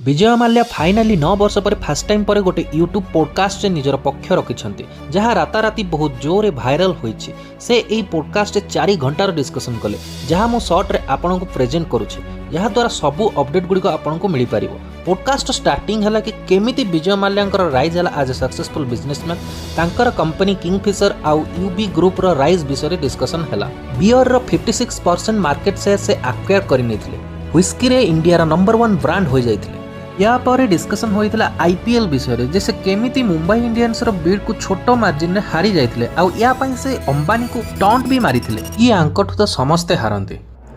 Vijay Mallya finally 9 ବର୍ଷ ପରେ, first time ପରେ ଗୋଟେ ୟୁଟ୍ୟୁବ୍ ପୋଡ଼କାଷ୍ଟରେ ନିଜର ପକ୍ଷ ରଖିଛନ୍ତି, ଯାହା ରାତାରାତି ବହୁତ ଜୋରରେ ଭାଇରାଲ ହୋଇଛି। ସେ ଏଇ ପୋଡ଼କାଷ୍ଟରେ 4 ଘଣ୍ଟାର ଡିସ୍କସନ୍ କଲେ, ଯାହା ମୁଁ ସର୍ଟରେ ଆପଣଙ୍କୁ ପ୍ରେଜେଣ୍ଟ କରୁଛି, ଯାହାଦ୍ୱାରା ସବୁ ଅପଡେଟ୍ ଗୁଡ଼ିକ ଆପଣଙ୍କୁ ମିଳିପାରିବ। ପୋଡ଼କାଷ୍ଟ ଷ୍ଟାର୍ଟିଂ ହେଲା କି କେମିତି ବିଜୟ ମାଲ୍ୟାଙ୍କର ରାଇଜ୍ ହେଲା ଆଜ୍ ଏ ସକ୍ସେସଫୁଲ୍ ବିଜନେସମ୍ୟାନ୍। ତାଙ୍କର କମ୍ପାନୀ କିଙ୍ଗଫିସର ଆଉ ୟୁବି ଗ୍ରୁପର ରାଇଜ୍ ବିଷୟରେ ଡିସ୍କସନ୍ ହେଲା। ବିୟରର 56% ମାର୍କେଟ ସେୟାର ସେ ଆକ୍ୱାୟାର କରିନେଇଥିଲେ। ହ୍ୱିସ୍କିରେ ଇଣ୍ଡିଆର ନମ୍ବର ୱାନ୍ ବ୍ରାଣ୍ଡ ହୋଇଯାଇଥିଲେ। ୟା ପରେ ଡିସ୍କସନ୍ ହୋଇଥିଲା ଆଇପିଏଲ୍ ବିଷୟରେ ଯେ ସେ କେମିତି ମୁମ୍ବାଇ ଇଣ୍ଡିଆନ୍ସର ବିଡ୍କୁ ଛୋଟ ମାର୍ଜିନରେ ହାରି ଯାଇଥିଲେ ଆଉ ୟା ପାଇଁ ସେ ଅମ୍ବାନୀକୁ ଟଣ୍ଟ ବି ମାରିଥିଲେ କି ୟାଙ୍କଠୁ ତ ସମସ୍ତେ ହାରନ୍ତି।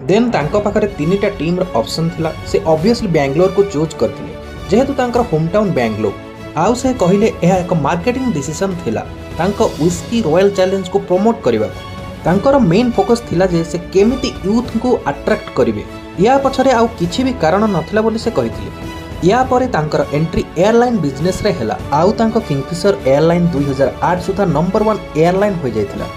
ଦେନ୍ ତାଙ୍କ ପାଖରେ ତିନିଟା ଟିମ୍ର ଅପସନ୍ ଥିଲା। ସେ ଅବଭିୟସଲି ବାଙ୍ଗାଲୋରକୁ ଚୁଜ୍ କରିଥିଲେ, ଯେହେତୁ ତାଙ୍କର ହୋମ୍ ଟାଉନ୍ ବାଙ୍ଗାଲୋର। ଆଉ ସେ କହିଲେ, ଏହା ଏକ ମାର୍କେଟିଂ ଡିସିସନ୍ ଥିଲା ତାଙ୍କ ୱିସ୍କି ରୟାଲ ଚ୍ୟାଲେଞ୍ଜକୁ ପ୍ରମୋଟ୍ କରିବାକୁ। ତାଙ୍କର ମେନ୍ ଫୋକସ୍ ଥିଲା ଯେ ସେ କେମିତି ୟୁଥ୍ଙ୍କୁ ଆଟ୍ରାକ୍ଟ କରିବେ। ୟା ପଛରେ ଆଉ କିଛି ବି କାରଣ ନଥିଲା ବୋଲି ସେ କହିଥିଲେ। ୟା ପରେ ତାଙ୍କର ଏଣ୍ଟ୍ରି ଏୟାରଲାଇନ୍ ବିଜନେସ୍ରେ ହେଲା ଆଉ ତାଙ୍କ କିଙ୍ଗଫିସର ଏୟାରଲାଇନ୍ 2008 ସୁଦ୍ଧା ନମ୍ବର ୱାନ୍ ଏୟାରଲାଇନ୍ ହୋଇଯାଇଥିଲା।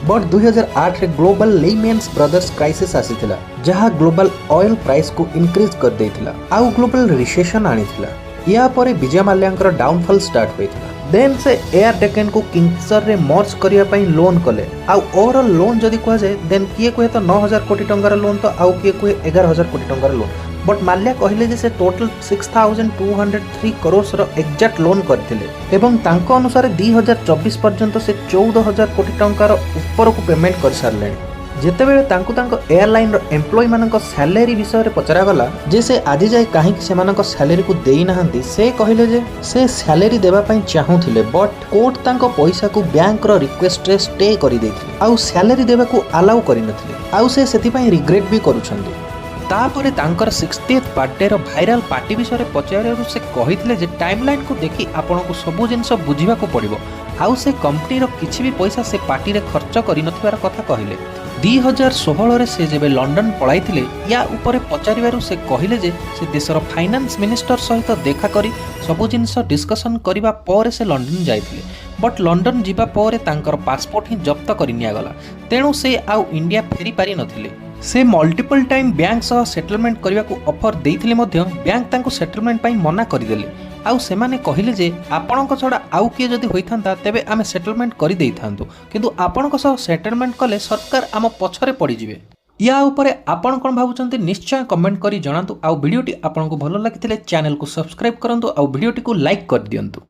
ବଟ୍ 2008ରେ ଗ୍ଲୋବାଲ ଲେଇମେନ୍ସ ବ୍ରଦର୍ସ କ୍ରାଇସିସ୍ ଆସିଥିଲା, ଯାହା ଗ୍ଲୋବାଲ ଅଏଲ୍ ପ୍ରାଇସ୍କୁ ଇନକ୍ରିଜ୍ କରିଦେଇଥିଲା ଆଉ ଗ୍ଲୋବାଲ ରିସେସନ୍ ଆଣିଥିଲା। ୟା ପରେ ବିଜୟ ମାଲ୍ୟାଙ୍କର ଡାଉନଫଲ୍ ଷ୍ଟାର୍ଟ ହୋଇଥିଲା। ଦେନ୍ ସେ ଏୟାର ଡେକେନ୍କୁ କିଙ୍ଗଫିସରରେ ମର୍ଜ କରିବା ପାଇଁ ଲୋନ୍ କଲେ। ଆଉ ଓଭରଅଲ୍ ଲୋନ୍ ଯଦି କୁହାଯାଏ, ଦେନ୍ କିଏ କୁହେ ତ 9000 କୋଟି ଟଙ୍କାର ଲୋନ୍ ତ ଆଉ କିଏ କୁହେ 11,000 କୋଟି ଟଙ୍କାର ଲୋନ୍। ବଟ୍ ମାଲ୍ୟା କହିଲେ ଯେ ସେ ଟୋଟାଲ 6203 କରୋର୍ସର ଏକ୍ଜାକ୍ଟ ଲୋନ୍ କରିଥିଲେ ଏବଂ ତାଙ୍କ ଅନୁସାରେ 2024 ପର୍ଯ୍ୟନ୍ତ ସେ 14,000 କୋଟି ଟଙ୍କାର ଉପରକୁ ପେମେଣ୍ଟ କରିସାରିଲେଣି। ଯେତେବେଳେ ତାଙ୍କୁ ତାଙ୍କ ଏୟାରଲାଇନ୍ର ଏମ୍ପ୍ଲୟୀମାନଙ୍କ ସାଲେରୀ ବିଷୟରେ ପଚରାଗଲା ଯେ ସେ ଆଜି ଯାଏ କାହିଁକି ସେମାନଙ୍କ ସାଲେରୀକୁ ଦେଇନାହାନ୍ତି, ସେ କହିଲେ ଯେ ସେ ସାଲେରୀ ଦେବା ପାଇଁ ଚାହୁଁଥିଲେ, ବଟ୍ କୋର୍ଟ ତାଙ୍କ ପଇସାକୁ ବ୍ୟାଙ୍କର ରିକ୍ୱେଷ୍ଟରେ ଷ୍ଟେ କରିଦେଇଥିଲେ ଆଉ ସାଲେରୀ ଦେବାକୁ ଆଲାଉ କରିନଥିଲେ ଆଉ ସେ ସେଥିପାଇଁ ରିଗ୍ରେଟ୍ ବି କରୁଛନ୍ତି। ତାପରେ ତାଙ୍କର 60th ବାର୍ଥଡେର ଭାଇରାଲ ପାର୍ଟି ବିଷୟରେ ପଚାରିବାରୁ ସେ କହିଥିଲେ ଯେ ଟାଇମ୍ ଲାଇନ୍କୁ ଦେଖି ଆପଣଙ୍କୁ ସବୁ ଜିନିଷ ବୁଝିବାକୁ ପଡ଼ିବ। ଆଉ ସେ କମ୍ପାନୀର କିଛି ବି ପଇସା ସେ ପାର୍ଟିରେ ଖର୍ଚ୍ଚ କରିନଥିବାର କଥା କହିଲେ। 2016ରେ ସେ ଯେବେ ଲଣ୍ଡନ ପଳାଇଥିଲେ, ୟା ଉପରେ ପଚାରିବାରୁ ସେ କହିଲେ ଯେ ସେ ଦେଶର ଫାଇନାନ୍ସ ମିନିଷ୍ଟର ସହିତ ଦେଖା କରି ସବୁ ଜିନିଷ ଡିସ୍କସନ୍ କରିବା ପରେ ସେ ଲଣ୍ଡନ ଯାଇଥିଲେ। ବଟ୍ ଲଣ୍ଡନ ଯିବା ପରେ ତାଙ୍କର ପାସପୋର୍ଟ ହିଁ ଜପ୍ତ କରି ନିଆଗଲା, ତେଣୁ ସେ ଆଉ ଇଣ୍ଡିଆ ଫେରି ପାରିନଥିଲେ। ସେ ମଲ୍ଟିପଲ୍ ଟାଇମ୍ ବ୍ୟାଙ୍କ ସହ ସେଟଲମେଣ୍ଟ କରିବାକୁ ଅଫର ଦେଇଥିଲେ ମଧ୍ୟ ବ୍ୟାଙ୍କ ତାଙ୍କୁ ସେଟଲମେଣ୍ଟ ପାଇଁ ମନା କରିଦେଲେ। ଆଉ ସେମାନେ କହିଲେ ଯେ ଆପଣଙ୍କ ଛଡ଼ା ଆଉ କିଏ ଯଦି ହୋଇଥାନ୍ତା, ତେବେ ଆମେ ସେଟଲମେଣ୍ଟ କରିଦେଇଥାନ୍ତୁ, କିନ୍ତୁ ଆପଣଙ୍କ ସହ ସେଟଲମେଣ୍ଟ କଲେ ସରକାର ଆମ ପଛରେ ପଡ଼ିଯିବେ। ୟା ଉପରେ ଆପଣ କ'ଣ ଭାବୁଛନ୍ତି, ନିଶ୍ଚୟ କମେଣ୍ଟ କରି ଜଣାନ୍ତୁ। ଆଉ ଭିଡ଼ିଓଟି ଆପଣଙ୍କୁ ଭଲ ଲାଗିଥିଲେ ଚ୍ୟାନେଲକୁ ସବସ୍କ୍ରାଇବ୍ କରନ୍ତୁ ଆଉ ଭିଡ଼ିଓଟିକୁ ଲାଇକ୍ କରିଦିଅନ୍ତୁ।